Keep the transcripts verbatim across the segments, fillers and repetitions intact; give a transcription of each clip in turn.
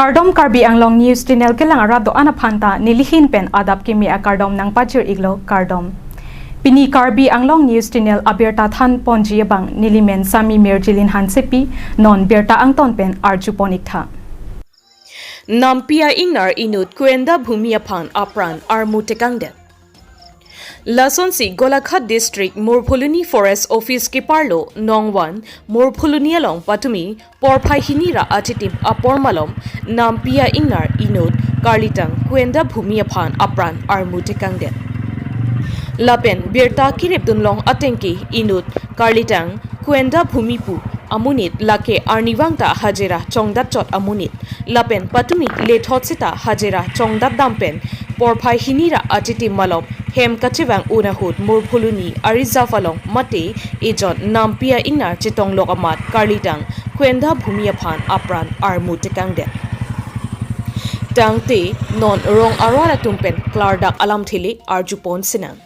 Kardom, Karbi Anglong News Channel kelang arat do-an aphan ta nelihin pen adap kimi akardom nangpajir iklo, kardom. Pini Karbi Anglong News Channel abirta than ponji abang nelimen Sami Mirjilin Hansepi, non birta angton pen arju pon iktha. Nampi a-ingnar inut Kuenda Bhumi aphan apran armu tekangdet. Lasonsi Golaghat District Murbuloni Forest Office keparlo nongvan Murbuloni along patumi porphai hini ra achitim apor malom nampi a-ingnar inut karlitang Kuenda Bhumi aphan apran armu tekangdet. Lapen birta kirip dunlong atengke inut karlitang Kuenda Bhumi pu amonit lake arnivang ta hajira chongdat chot amonit. Lapen patumi lethot seta hajira chongdat dam pen porphai hini ra achitim malom hem kachevang un ahut Murbuloni a-reserve along mate ejon nampi a-ingnar chetonglok amat karlitang Kuenda Bhumi aphan apran armu tekangdet. Tangte non rong arat atum pen klardak alamthe le arju pon sinang.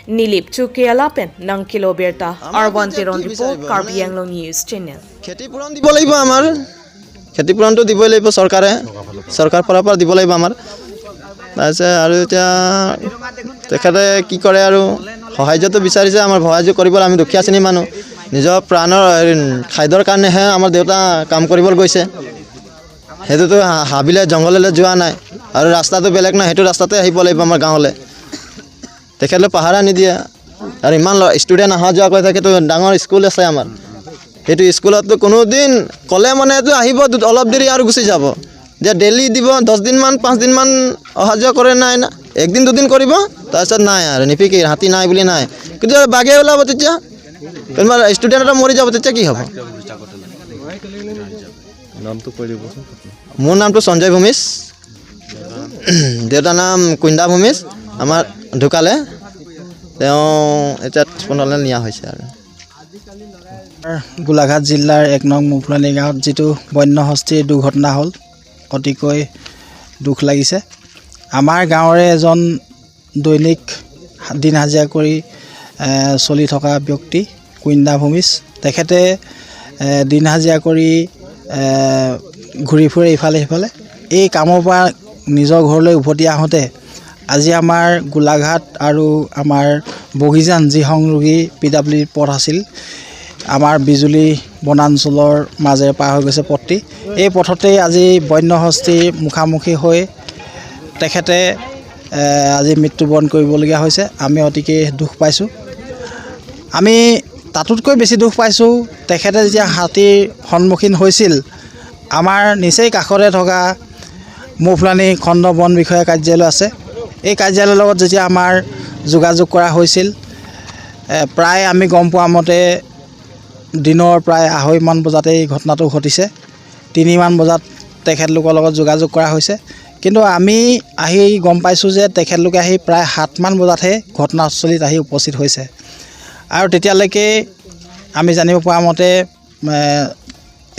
Nilip chuke ala pen nangkelo birta, Arvan Teron report, Karbi Anglong News Channel. ক্ষতিপূৰণ দিব লাগিব আমাৰ। ক্ষতিপূৰণটো দিবই লাগিব চৰকাৰে, চৰকাৰ ফালৰ পৰা দিব লাগিব আমাৰ। তাৰপিছত আৰু এতিয়া তেখেতে কি কৰে আৰু, সাহায্যটো বিচাৰিছে, আমাৰ সাহায্য কৰিবলৈ, আমি দুখীয়া শ্ৰেণীৰ মানুহ, নিজৰ প্ৰাণৰ, হেৰি, খাদ্যৰ কাৰণেহে আমাৰ দেউতা কাম কৰিবলৈ গৈছে। সেইটোতো হা-, হাবিলে জংঘললৈ যোৱা নাই আৰু ৰাস্তাটো বেলেগ নাই, সেইটো ৰাস্তাতে আহিব লাগিব আমাৰ গাঁৱলৈ। তেখেতলৈ পাহাৰা নিদিয়ে। আৰু ইমান ল-, ষ্টুডেণ্ট অহা যোৱা কৰি থাকেতো, ডাঙৰ স্কুল আছে আমাৰ। সেইটো স্কুলততো কোনো দিন ক'লে মানে এইটো আহিব, দু-, অলপ দেৰি আৰু গুচি যাব। যে ডেইলি দিব, দহ দিনমান, পাঁচ দিনমান অহা যোৱা কৰে নাই না, একদিন দুদিন কৰিব, তাৰপিছত নাই আৰু, নিপিকে, হাতী নাই বুলি নাই। কিন্তু বাঘে ওলাব তেতিয়া, কোনোবা ষ্টুডেণ্ট এটা মৰি যাব, তেতিয়া কি হ'ব? নামটো কৈ দিবচোন। মোৰ নামটো সঞ্জয় ভূমিজ। দেউতাৰ নাম কুইন্দা ভূমিজ। আমাৰ ঢুকালে, তেওঁ এতিয়া পোন্ধৰ নিয়া হৈছে আৰু। গোলাঘাট জিলাৰ এক নং মুফলানি গাঁৱত যিটো বন্য হস্তীৰ দুৰ্ঘটনা হ'ল, অতিকৈ দুখ লাগিছে। আমাৰ গাঁৱৰে এজন দৈনিক দিন হাজিৰা কৰি, এ, চলি থকা ব্যক্তি কুইন্দা ভূমিজ। তেখেতে, এ, দিন হাজিৰা কৰি, এ, ঘূৰি ফুৰে ইফালে সিফালে। এই কামৰ পৰা নিজৰ ঘৰলৈ উভতি আহোঁতে আজি আমাৰ গোলাঘাট আৰু আমাৰ বগীজান, যি সংযোগী পি ডাব্লিউ ডি পথ আছিল, আমাৰ বিজুলী বনাঞ্চলৰ মাজেৰে পাৰ হৈ গৈছে পথটি। এই পথতেই আজি বন্য হস্তীৰ মুখামুখি হৈ তেখেতে, এ, আজি মৃত্যুবৰণ কৰিবলগীয়া হৈছে। আমি অতিকে দুখ পাইছোঁ। আমি তাতোতকৈ বেছি দুখ পাইছোঁ, তেখেতে যেতিয়া হাতীৰ সন্মুখীন হৈছিল, আমাৰ নিচেই কাষতে থকা মুফলানি খণ্ড বন বিষয়া কাৰ্যালয় আছে। এই কাৰ্যালয়ৰ লগত যেতিয়া আমাৰ যোগাযোগ কৰা হৈছিল, এ, প্ৰায় আমি গম পোৱা মতে দিনৰ প্ৰায় আঢ়ৈমান বজাতে এই ঘটনাটো ঘটিছে। তিনিমান বজাত তেখেতলোকৰ লগত যোগাযোগ কৰা হৈছে। কিন্তু আমি আহি গম পাইছোঁ যে তেখেতলোকে আহি প্ৰায় সাতমান বজাতহে ঘটনাস্থলীত আহি উপস্থিত হৈছে। আৰু তেতিয়ালৈকে আমি জানিব পৰা মতে, এ,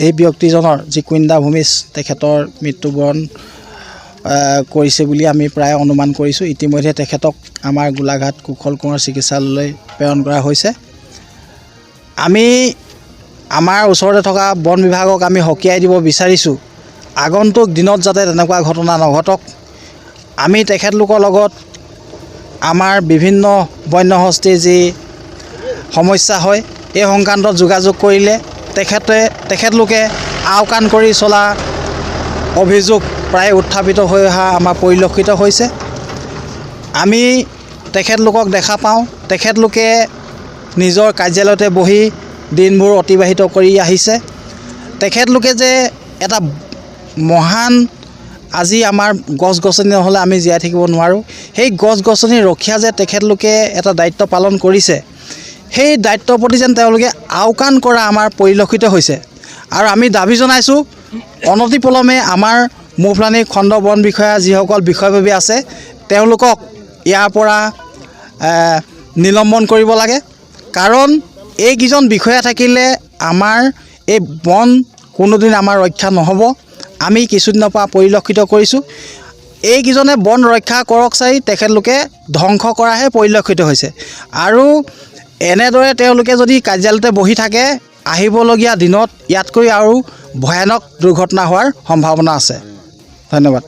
এই ব্যক্তিজনৰ, যি কুইন্দা ভূমিজ, তেখেতৰ মৃত্যুবৰণ, এ, কৰিছে বুলি আমি প্ৰায় অনুমান কৰিছোঁ। ইতিমধ্যে তেখেতক আমাৰ গোলাঘাট কুশল কোঁৱৰ চিকিৎসালয়লৈ প্ৰেৰণ কৰা হৈছে। আমি আমাৰ ওচৰতে থকা বন বিভাগক আমি সকীয়াই দিব বিচাৰিছোঁ, আগন্তুক দিনত যাতে তেনেকুৱা ঘটনা নঘটক। আমি তেখেতলোকৰ লগত আমাৰ বিভিন্ন বন্য হস্তীৰ যি সমস্যা হয়, এই সংক্ৰান্তত যোগাযোগ কৰিলে তেখেতে, তেখেতলোকে আওকাণ কৰি চলা অভিযোগ প্ৰায় উত্থাপিত হৈ অহা আমাৰ পৰিলক্ষিত হৈছে। আমি তেখেতলোকক দেখা পাওঁ, তেখেতলোকে নিজৰ কাৰ্যালয়তে বহি দিনবোৰ অতিবাহিত কৰি আহিছে। তেখেতলোকে যে এটা মহান, আজি আমাৰ গছ গছনি নহ'লে আমি জীয়াই থাকিব নোৱাৰোঁ, সেই গছ গছনি ৰক্ষা যে তেখেতলোকে এটা দায়িত্ব পালন কৰিছে, সেই দায়িত্বৰ প্ৰতি যেন তেওঁলোকে আওকাণ কৰা আমাৰ পৰিলক্ষিত হৈছে। আৰু আমি দাবী জনাইছোঁ, অনতিপলমে আমাৰ মুফলানি খণ্ড বন বিষয়া যিসকল বিষয়ববীয়া আছে, তেওঁলোকক ইয়াৰ পৰা, এ, নিলম্বন কৰিব লাগে। কাৰণ এইকেইজন বিষয়া থাকিলে আমাৰ এই বন কোনোদিন আমাৰ ৰক্ষা নহ'ব। আমি কিছুদিনৰ পৰা পৰিলক্ষিত কৰিছোঁ, এইকেইজনে বন ৰক্ষা কৰক চাই তেখেতলোকে ধ্বংস কৰাহে পৰিলক্ষিত হৈছে। আৰু এনেদৰে তেওঁলোকে যদি কাৰ্যালয়তে বহি থাকে, আহিবলগীয়া দিনত ইয়াতকৈ আৰু ভয়ানক দুৰ্ঘটনা হোৱাৰ সম্ভাৱনা আছে। ধন্যবাদ।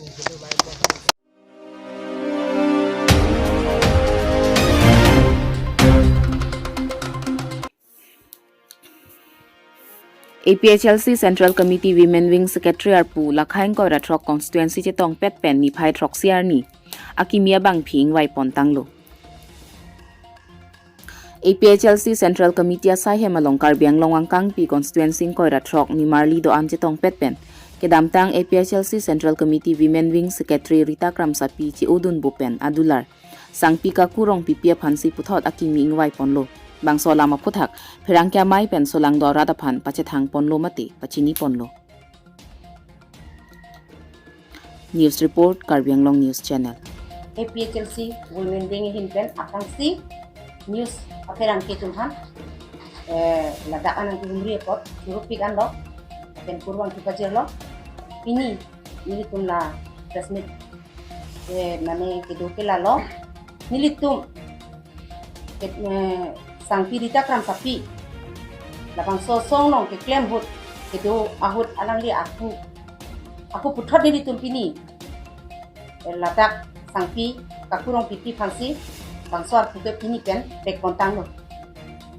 A P H L C Central Committee Women Wing Secretary arpu lakhai ingkoi ra throk constituency chetongpet pen niphai throksi arni akimi abangpi ingvai pontanglo. A P H L C Central Committee asaihem along Karbi Anglong angkangpi constituency ingkoi ra throk nimarli do-an chetongpet pen kedamtang A P H L C Central Committee Women Wing Secretary Rita Kramsapi che-odunpo pen adular Sangpi Kaku Rongpipi aphansi puthot akimi ingvai ponlo. Bangso alam aphuthak pherangke amei pen solangdo arat aphan pachethang ponlo mate pachini ponlo. News report, Karbi Anglong News Channel. A P H L C Women Wing ahin pen aphrangsi news apherangke atum aphan, eh, ladak anang kehumri apot churupik anlo, pen kurvangthu pajirlo. Pini nelitum la press meet, eh, mane kedo ke lalo. Nelitum ke, eh, Sangpi Rita Kramsapi labangso asong along keklem ahut, kedo ahut alangli aku, aku puthot nelitum pini, eh, ladak Sangpi Kaku Rongpipi aphansi bangso arpu ke pini pen pek pontanglo.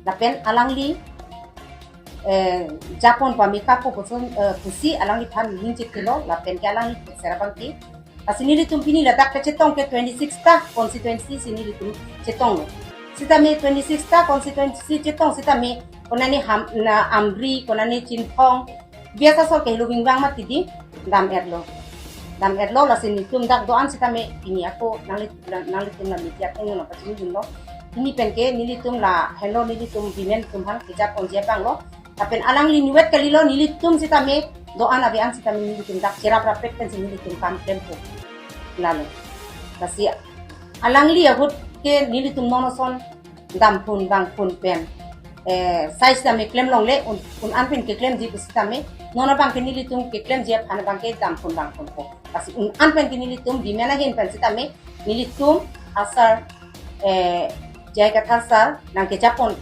Lapen alangli, eh, japon pame kapo koson, eh, pusi alangliphan ning chethelo, lapen ke alangli pek sera abangke. Lasi nelitum pini ladak kechetong ke twenty-six ta constituency si nelitum chetonglo. Sitame twenty-six ta constituency chetong sitame konane Ham, na Amri, konane Chinthong, biasa so ke Lubing Bang mati di dam-etlo. Dam-etlo lasi nelitum dak do-an sitame pini ako nangli, nanglitum la media atum nangpachini dunlo. Pini pen ke nelitum lahenlo nelitum women atum aphan kejapon jepanglo. Lapen alangli niwet kalilo nelitum sitame do-an ave an sitame nelitum dak cherap rapet pensi nelitum kam klempo. Lalo. Lasi alangli ahut ke nelitum non ason damphun bangphun pen, eh, sai sitame klem longle un, un-an pen keklemji pusitame non abangke nelitum keklemji aphan abangke damphun bangphunpo. Lasi un-an pen ke nelitum women ahin pen sitame nelitum asar, eh, J I Kathar sir nangkejapon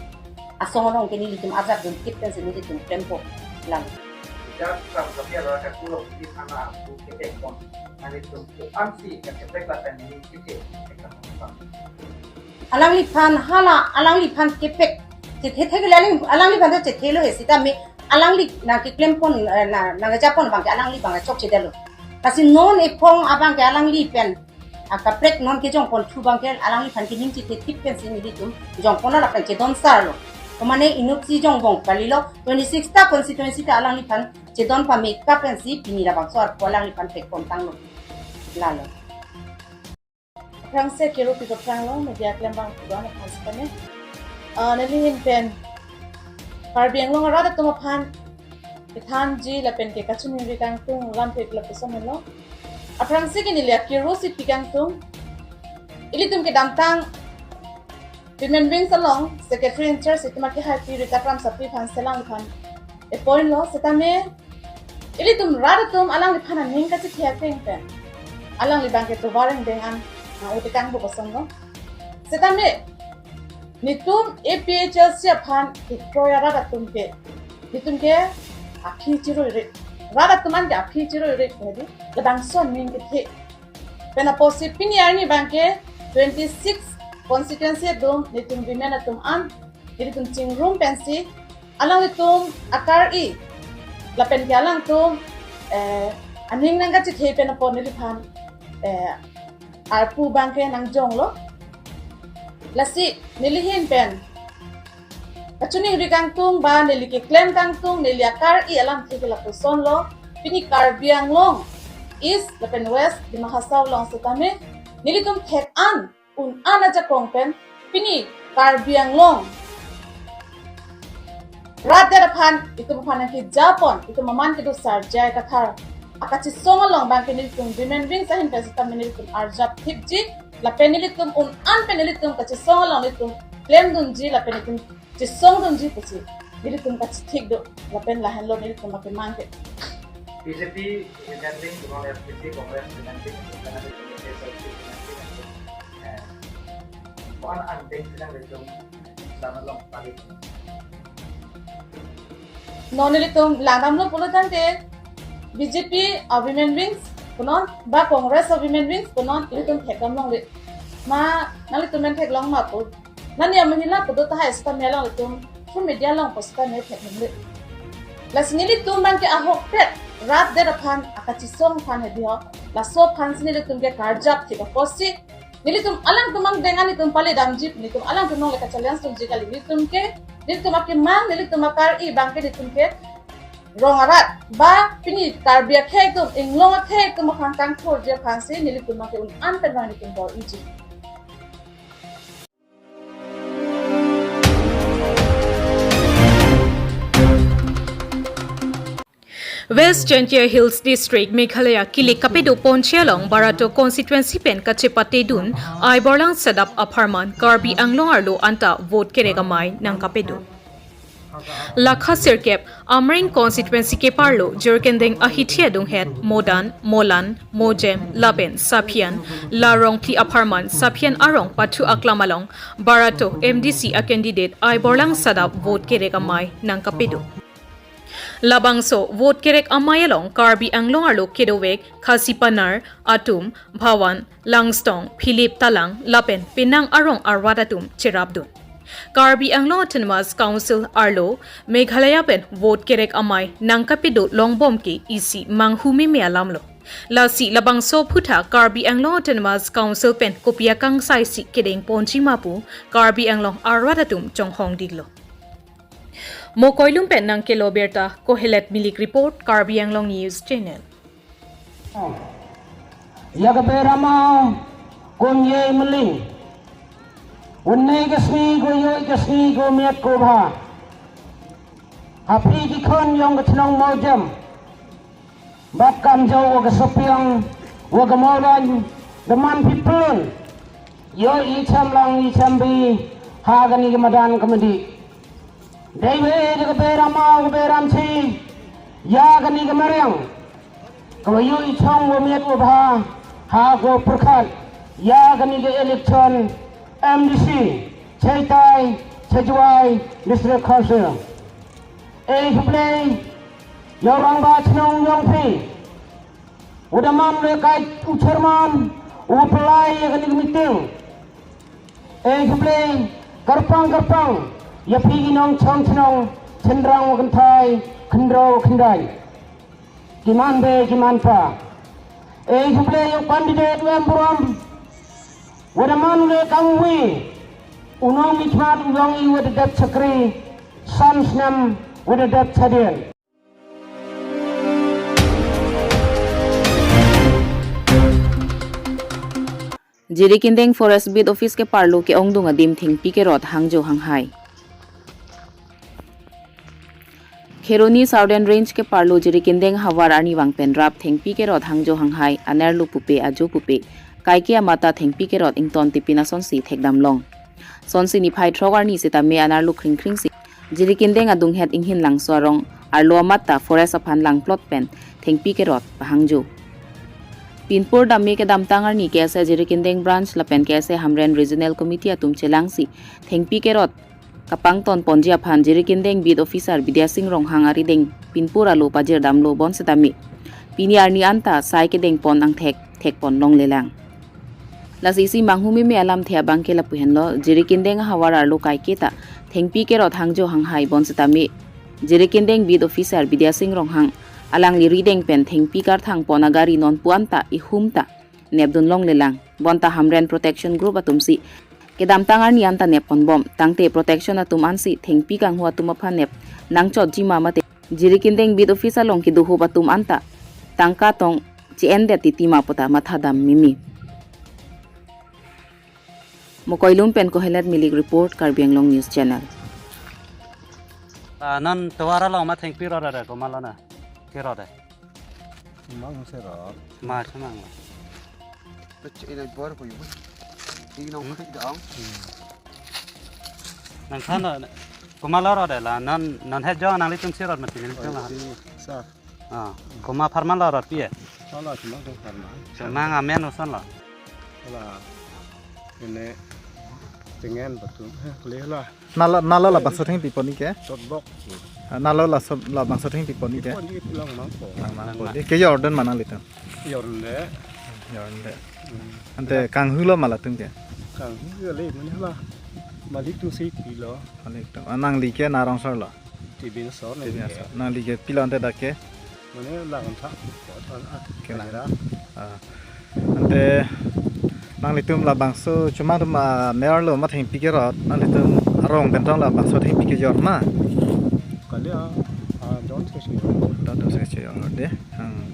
asong along ke nelitum arjap dun tip pensi nelitum klempo lang. Sejak Kramsapi hala Kaku Rongpipi aphan aku kepek pon, nanglitum ko-ansi kachepek lapen ni kike. Alangliphan hala, alangliphan kepek chethe thek le alang, alangliphan to chethelo he sitame alangli nangkeklem pon, eh, na, nangkejapon abangke alangli abang chokchedetlo. Lasi non ephong abangke alangli pen akaprek non kejongponthu abangke alangliphan ke ning chethe tip pensi nelitum jongponlo lapen chedon sarlo. Komane inutsi jongbom kalilo, twenty-six ta constituency ta alangliphan chedon pame kap pensi pini labangso arpu alangliphan pek pontanglo. Lalo. Aphrangsi kero pi aphranglo media klembang puan aphan sitame. Ah, neli ahin pen Karbi Anglong arat atum aphan kethanji lapen ke kachiningri kangtung lam pek lapuson lo. Aphrangsi ke neli akero si pi kangtung. Ilitum kedamtang Women Wings along Secretary in charge itum akehaipi Rita Kramsapi aphan selang aphan appoint lo sitame ilitum rat atum alangliphan aning kachethe ateng pen alangli abangke tovar engdeng an nang-utekangpo koson lo. Sitame netum A P H L C aphan kekroi arat atum ke, netum ke aphi chiroi rit. Rat atum an ke aphi chiroi rit nedi, labangso aning kethe. Pen apotsi pini arni abangke twenty-six constituency atum netum women atum an, netum chingrum pensi alanglitum akar-i lapen ke alangtum, eh, aning nangkachethe pen apot neliphan, eh, arpu abangke nangjonglo. Lasi neli ahin pen kachiningri kangtung ba neli keklem kangtung, neli akar-i alamthe ke lapuson lo. Pini Karbi Anglong East lapen West Dima Hasao along sitame nelitum thek an un-an ajakong pen pini Karbi Anglong rat det aphan itum aphan nangkejapon, itum aman kedo sar J I Kathar akachesong along abangke nelitum Women Wings ahin pen sitame nelitum arjap thipji lapen nelitum un-an pen nelitum kachesong along nelitum klemdunji lapen nelitum chesongdunji pusi nelitum kachethik do lapen lahenlo nelitum akemang ke. B J P presenting, Congress presenting, Congress presenting, Congress presenting, eh, ko-an angdeng sedang rejong sana long pali. Non nelitum langdamlo pulo tangte B J P a women wings punon ba Congress a women wings punon ilitum thekdam longle. Ma nanglitum men theklong ma pu. Nani amahila pu do tahai seta me along ilitum through media along pu seta me thek longle. Lasi nelitum abangke ahokpet rat det aphan akachisong aphan hedi ho. Laso aphansi nelitum ke karjap thip apotsi nelitum alangtum angdeng an nelitum pale damji, nelitum alangtum along le ka-challenge dunji kali, nelitum ke, nelitum akemang, nelitum akar-i abangke nelitum ke rong arat ba pini Karbi akhei atum, inglong akhei atum aphan kangthurji aphansi nelitum abangke un-an pen abang nelitum bor-iji. West Jaintia Hills District, Meghalaya kilik kapedo ponji along Barato constituency pen kachepatedun Aiborlang Sadap apharman Karbi Anglong arlo anta vote kerek amei nangkapedo. Lakha sirkep Amreng constituency keparlo Jirikindeng ahithi adunghet Modan, Molan, Mojem lapen Saphian, la rongphli apharman Saphian arong pathu aklam along Barato M D C a candidate Aiborlang Sadap vote kerek amei nangkapedo. Labangso vote kerek amei along Karbi Anglong arlo kedovek Khasi Panar atum, Bhawan, Langstong, Philip Talang lapen penang arong arvat atum cherapdun. Karbi Anglong Autonomous Council arlo Meghalaya pen vote kerek amei nangkapedo longbom ke isi manghumeme alamlo. Lasi labangso aphuthak Karbi Anglong Autonomous Council pen kopi akangsai si kedeng ponji ma pu Karbi Anglong arvat atum chonghongdiklo. Mokoilum pen nangkelo birta Kohelet Milik report, Karbi Anglong News Channel. Ya ke berama kunye meling. Unne ke sni ko yo ke sni ko miat ko bha. Hapi ki khon yong ke chnong Mojem. Bap kam jo wa ke Saphian, wa ke Molan, the man people. Yo i cham lang i cham bi, ha kani ke madan komedi. Dei we de ke beram au ke beram si, ya kani ke mariang. Kawa yo i chong wa miat wa bha, ha ko purkhat, ya kani ke election, M D C, Chaitai, Chajwai, District Council. Eh, khublei, yo rang ba chnong yong phi. Udaman le kai u chairman, u pelai ya kani meeting. Eh, khublei, karpang karpang, ya phi inong chong chnong, chenrang wa khanthai, khandro khandai. Kiman be, kiman pa. Eh, khublei yo candidate wem buram. Udaman le kangwi. Unong ichmat ulong i wa dedet chakri, san snam wa dedet chadien. Jirikindeng Forest Beat Office keparlo ke-ongdung adim thengpi kerot hangjo hanghai. Kheroni Southern Range keparlo Jirikindeng havar arnivang pen rap thengpi kerot hangjo hanghai, anerlo pupe ajo pupe, kaike amata thengpi kerot ington tipin asonsi thekdam long. Sonsi niphai throk arni sitame anerlo khring khring si Jirikindeng adunghet Inghin Langso arong arlo amata forest aphan langplot pen thengpi kerot pahangjo. Pinpur dame kedamtang arni K S A Jirikindeng Branch lapen K S A Hamren Regional Committee atum chelangsi thengpi kerot kapangton ponji aphan Jirikindeng Beat Officer Bidya Sing Ronghang arideng pinpur alo pajirdamlo bonsitame pini arni anta sai kedeng pon angthek thek pon longlelang. Lasi isi manghumeme alamthe abangke lapu henlo, Jirikindeng ahavar arlo kaike ta thengpi kerot hangjo hanghai bonsitame Jirikindeng Beat Officer Bidya Sing Ronghang alangli rideng pen thengpi karthang pon agari nonpu anta ihum ta nepdun longlelang. Bonta Hamren Protection Group atumsi kedamtang arni anta nep ponbom, tangte protection atum ansi thengpi kanghu atum aphan nep nangchotji ma mate Jirikindeng Beat Office along kedohup atum anta tangka tong che-endet titi ma puta mathadam meme. Mokoilum pen Kohelet Milik report, Karbi Anglong News Channel. Ah, non tovar along ma thengpi rot ada, komat lo na? Pi rot ada? Mang se rot. Ma se mang lo. Pecik ini bor ko yuk. Ini nong Hmm? Dong. Nang sana, komat lo rot ada la, non, non het jong nanglitum si rot mati nanglitum la. Sa. Ah, komat apharman lo rot pi eh? Sala cuma ke karma. Cuma ngamen usan lo. Sala. Ini Tengen batu. Heh, lehla. Nalo, nalo labangso athengpi pon-i ke? Chotbok. Ah, nalo laso, labangso athengpi pon-i ke? Pon-i pulang mangko. Lang mangko. Nang. Dei, kejor den ma nanglitum? Jorle. Jorle. Hmm. Ante kanghulo ma latum ke? Kanghu le mane la. Malik atum si pilo. Malik atum. Ah, nangli ke Narongsar lo? T B Narsar. T B Narsar. Nangli ke pilo ante dak ke? Mane lang tha. Ke lang. Ajira. Ah. Ante nanglitum labangso chomang atum, ah, mayor lo ma athengpi kerot, nanglitum arong pen tong labangso athengpi kejor ma? Kali, ah, ah, don se si. Don se si, oh, dei. Hmm.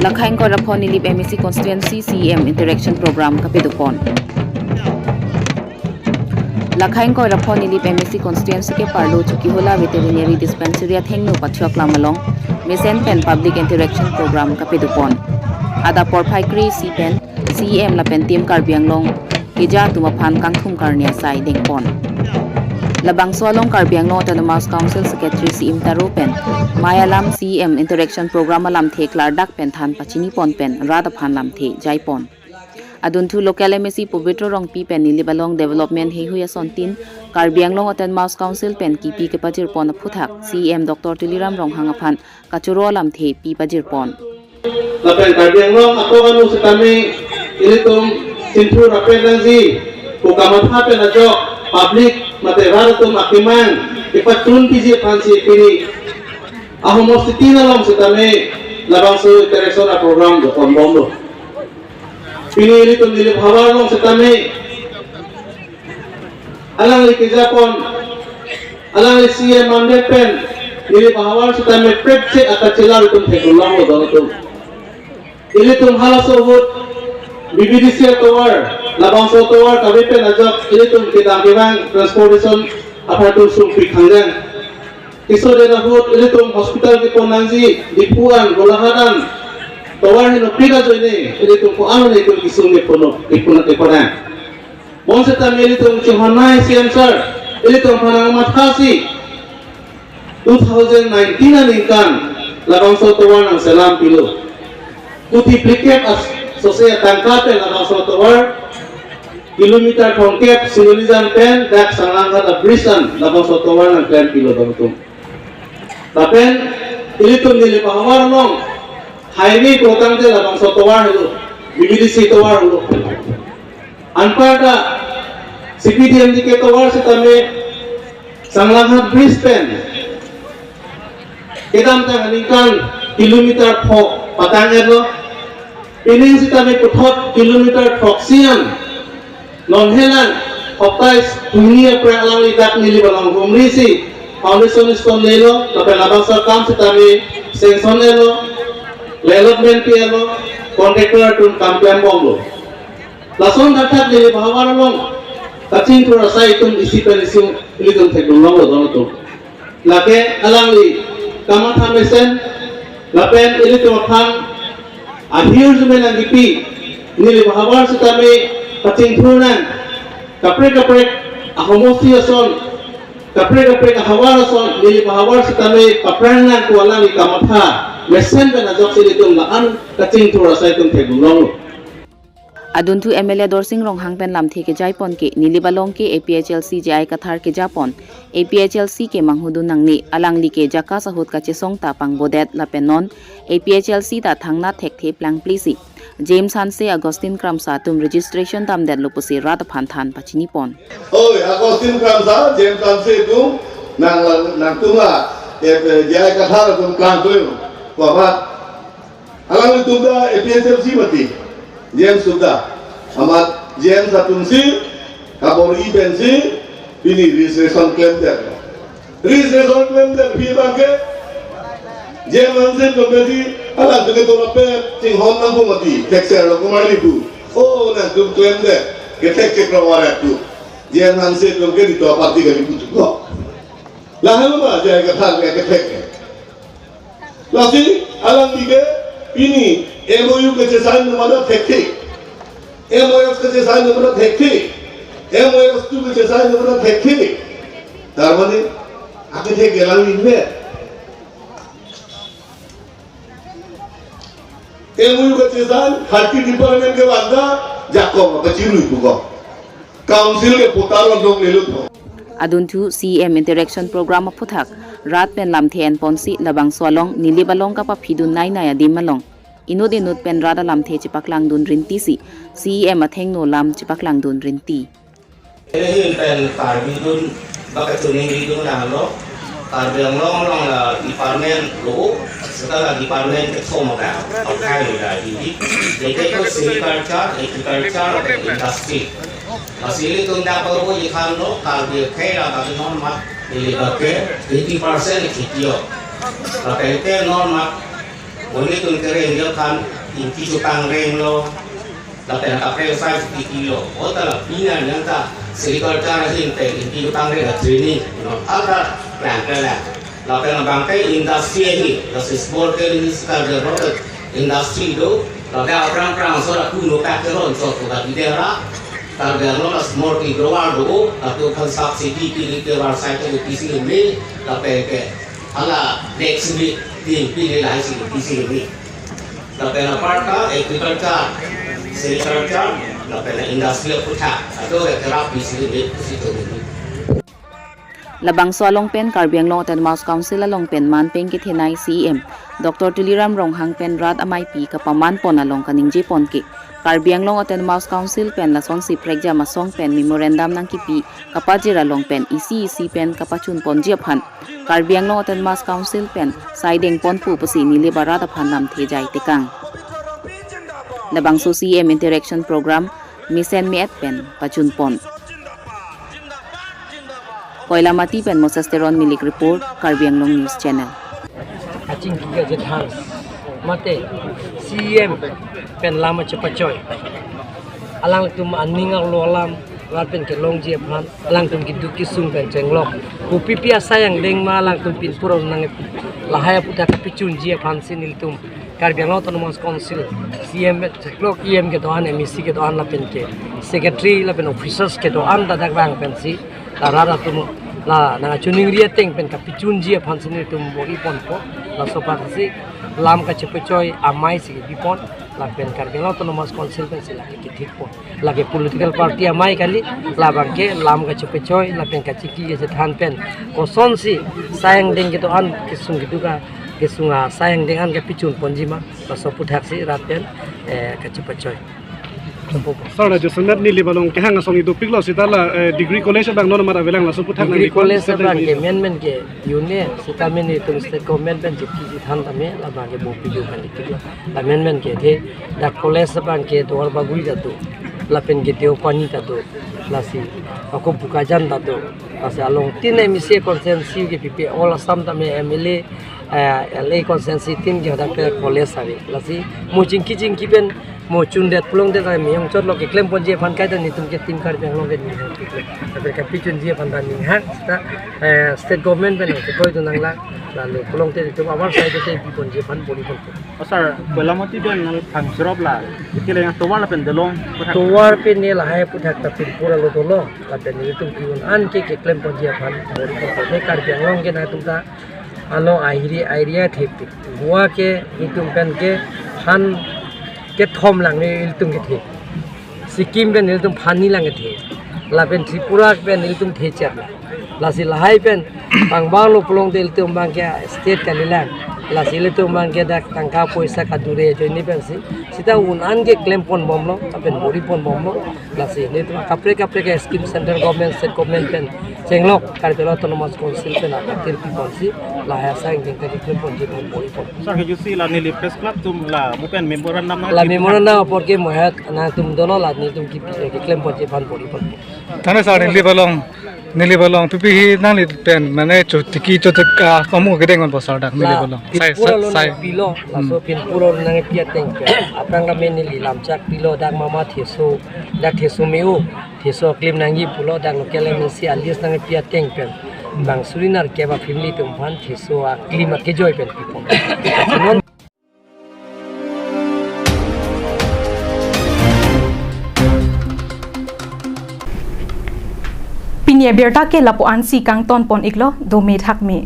Lakhai ingkoi ra pho Nilip M A C constituency C E M interaction program kapadopon. Lakhai ingkoi ra pho Nilip M A C constituency ke-arlo Chokihola Veterinary Dispensary athengno pathiok lam along mesen pen public interaction program kapadopon. Adap porphai kre-isi pen C E M lapen Team Karbi Anglong keja atum aphan kangthum karne asai dengpon. Labangso along Karbi Anglong Autonomous Council Secretary C M Taro pen mei alam C E M interaction program alamthe klardak pen than pachinipon pen rat aphan lamthe jaipon. Adunthu local M A C Pobitro Rongpi pen Nilip along development heihui asontin Karbi Anglong Autonomous Council pen kipi kepajirpon aphuthak C E M Doctor Tuliram Ronghang aphan kachoro alamthe pi pajirpon. Lapen Karbi Anglong akok anu setame ilitum chingthur rapet nangji pu kamatha pen ajok public mate rat atum akemang kepachun piji aphansi pini ahomositi along setame labangso interaction aprogram dokonbomlo. Pini ilitum Nilip ahavar along setame alangli kejapon, alangli C E M mandet pen, Nilip ahavar setame prek che akachelar itum theklonglo don atum. Ilitum halaso ahut B B D C atovar, labangso atovar kave pen ajok ilitum kedam kevang transportation aphan atum sungpi khangdang. Keso den ahut ilitum hospital kepon nangji, Diphu an, Golaghat an, tovar henopik ajoine, ilitum ko-an ne itum kesung kepono, kepon, kepon nang. Bonsetame ilitum chehonai C M sir, ilitum aphan nangmathasi, two thousand nineteen aningkan, labangso tovar nangselam pilo. Kuti phlikep as sose atangka pen labangso tovar, kilometer thomkep Sinolijan pen dak Sanglanghat a-bridge an labangso tovar nangklem pilo don atum. Lapen ilitum Nilip ahavar along highway protangte labangso tovar helo, B B D C tovar helo. Anparta C P D M D K tovar setame Sanglanghat bridge pen kedamtang aningkan kilometer pho patang-etlo. Pining setame puthot kilometer throksi an. Non helang hoptais huni apre alangli dak Nilip along humrisi foundation stone lelo, lapen labangso akam setame sanction-etlo, allotment pi-etlo, contractor atum kam klembomlo. Lason thakthak Nilip ahavar along kachingthur asai itum isi pen isi ilitum theklonglo don atum. Lake alangli kamatha mesen lapen ilitum aphan ahirjume nangkipi Nilip ahavar setame kachingthur nang, kaprek kaprek ahomosti ason, kaprek kaprek ahavar ason Nilip ahavar setame paphrang nang pu alangli kamatha mesen pen ajoksi ilitum la-an kachingthur asai itum theklonglo. Adunthu M L A Dorsing Ronghang pen lamthe kejaipon ke Nilip along ke A P H L C J I Kathar kejapon, A P H L C ke manghudun nangne, alangli ke JACAS ahut kachesong ta pangbodet lapen non A P H L C ta thangnat thekthe plangplisi James Hanse, Augustine Kramsa atum registration damdetlo pusi rat aphan than pachinipon. Oi, Augustine Kramsa, James Hanse atum nang, nangtum la, eh, eh, J I Kathar atum klangkleng. Wabat. Alanglitum ta A P H L C mati, James atum ta. Amat James atumsi kabor-i pensi pini registration klemdet. Registration klemdet aphi abangke James Hanse atum pensi alangtum ke torape chinghon nangpo mati, thekser lo komarli pu. Oh, nangtum klemdet, kethek chekro warat pu. James Hanse atum ke di to party kali pu chuklo. Lahelo ma J I Kathar ke kethek ke. Lasi alangli ke pini M O U kechesign atum ta thekthe. M O S kechesign atum ta thekthe. M O S two kechesign atum ta thekthe. Tar mane akethek ke alangli ne. M O U kachesan, thirty department kevang ta, jakong apa chirui puko. Council ke putar long lelutpo. Adunthu C E M interaction program aphuthak, rat pen lamthe enponsi labangso along Nilip along kapaphidun nainai adim along inut inut pen rat alamthe chepaklangdun rintisi, C E M athengno lam chepaklangdun rinti. Ere hin pen Karbi dun, baka chuning ridun lang lo, Karbi Anglong along la department lo, seta la department kethom abang, akai lo la di di. Deke ko sericulture, agriculture, lapen industry. Lasi ilitum dak bago ikhan lo, Karbi akhei la bagi non mat, ili bagi eighty percent kheti o. Lapen ke non mat, monit atum kere india khan, ingki chutang reng lo, lapen kaprek sai kheti lo. Ota la pina nang ta, sericulture ahin pen ingki chutang reng la training, non ata plan plan. Lapen abang ke industry ahin, lasi small scale industry, industry do, lapen aphrang aphrang so la kuno pack ke ron so to ka di dera, Karbi Anglong la small scale grower do, lapen kan subsidy pini ke war sai ke pisi ini, lapen ke hala next week, di pini lahai si pisi ini. Lapen apart ka agriculture, sericulture, lapen industry aphuthak, ato ke kerap pisi ini, pisi to ini. Labangso along pen Karbi Anglong Autonomous Council along pen manpeng kethenei C E M Doctor Tuliram Ronghang pen rat ameipi kapamanpon along kaningjepon ke, Karbi Anglong Autonomous Council pen lasonsi prekjam asong pen memorandum nangkipi kapajir along pen isi isi pen kapachunponji aphan Karbi Anglong Autonomous Council pen saidengpon pu pusi Nilip arat aphan lamthe jai tekang. Labangso C E M interaction program mesen me-et pen pachunpon. Koilamati pen Moses Teron Milik report, Karbi Anglong News Channel. Kachingki kachethan mate C E M pen lam chepachoi. Alangtum aning arlo alam, rat pen kelongji aphan, alangtum keduk kesung pen chenglok. Kopi pi asai angdeng ma alangtum pinpur nang lahai aphuthak kapichunji aphansi nelitum Karbi Anglong Autonomous Council, C E M, Seklok E M kedo-an, M A C kedo-an lapen ke secretary lapen officers kedo-an ta dak vang pensi, la rat atum la nangchuningri ateng pen kapichunji aphansi nelitum bor-iponpo, laso aphansi lam kachepachoi amei si bipon, lapen Karbi Anglong Autonomous Council pensi lake kethikpon. Lake political party amei kali, labang ke lam kachepachoi, lapen kachingki kachethan pen kosonsi sai angdeng kedo-an kesung keduk a, kesung asai angdeng an kapichunponji ma, laso aphuthaksi rat pen, eh, kachepachoi. Sir, la Joseph Nilip along kehang asong idopiklo seta la, eh, degree college abang non mat avelang laso aphuthak nang degree college abang ke men men ke union seta men itum state government pen chepki chethan tame labang ke bopi ju kan itik lo. La men men ke the dak college abang ke Duarbagori ta do, lapen ke Deopani ta do, lasi ako Bokajan ta do, lasi along tin M A C constituency ke pipe all Assam tame M L A, eh, L A constituency tin ke hadak ke college ave. Lasi mo chingki chingki pen mo chundet pulongdet ave, miyong chot lo keklemponji aphan kaita nelitum ke Team Karbi Anglong ke ninghang. Tapi kapichunji aphan ta ninghang, seta, eh, state government pen ke koi tu nanglang, lalu pulongdet itum abar side te piponji aphan bor-iponpo. Oh, sir, Koilamati pen nangthang chirop la, kele yang tovar lapen dolong, tovar pen ne lahai aphuthak ta pinpur arlo dolo, lapen nelitum ke-un an ke keklemponji aphan bor-iponpo. Ne Karbi Anglong ke nangtum ta ano ahiri area thepik. Goa ke itum pen ke han kethom lang ne ilitum kethe. Sikkim pen ilitum phani lang kethe. Lapen Tripura pen ilitum thecher. Lasi lahai pen bang bang lo pulongdet ilitum abang ke state kalilang. Lasi ilitum abang ke dak tangka poisa kadure ajoine pensi, seta un an ke klemponbomlo, lapen bor-iponbomlo. Lasi nelitum kaprek kaprek ke scheme central government, state government pen chenglok Karbi Anglong Autonomous Council pen apatir piponsi lahai asai angdeng ta keklemponji aphan bor-ipon. Sir, kejutsi la neli press club atum la mo pen memorandum nang la memorandum apor ke mo het nangtum dono la nelitum ke, eh, keklemponji aphan bor-ipon. Thank you, sir, Nilip along, Nilip along pipi hi nangli pen mane chotiki chotik, ah, kamu kedeng on bosar dak Nilip along. Sai, pinpur sai, arlo sai. Pilo, laso pinpur arlo nangpi ateng pen. Aphrang kami neli lamchak pilo dak mama theso, dak theso me-o, theso klim nangji pulo dak local M A C alias nangpi ateng pen. Bang suri nerkep a family atum aphan theso aklim akejoi pen pipon. Pini abirta ke lapu-ansi kangtonpon iklo, dome thakme.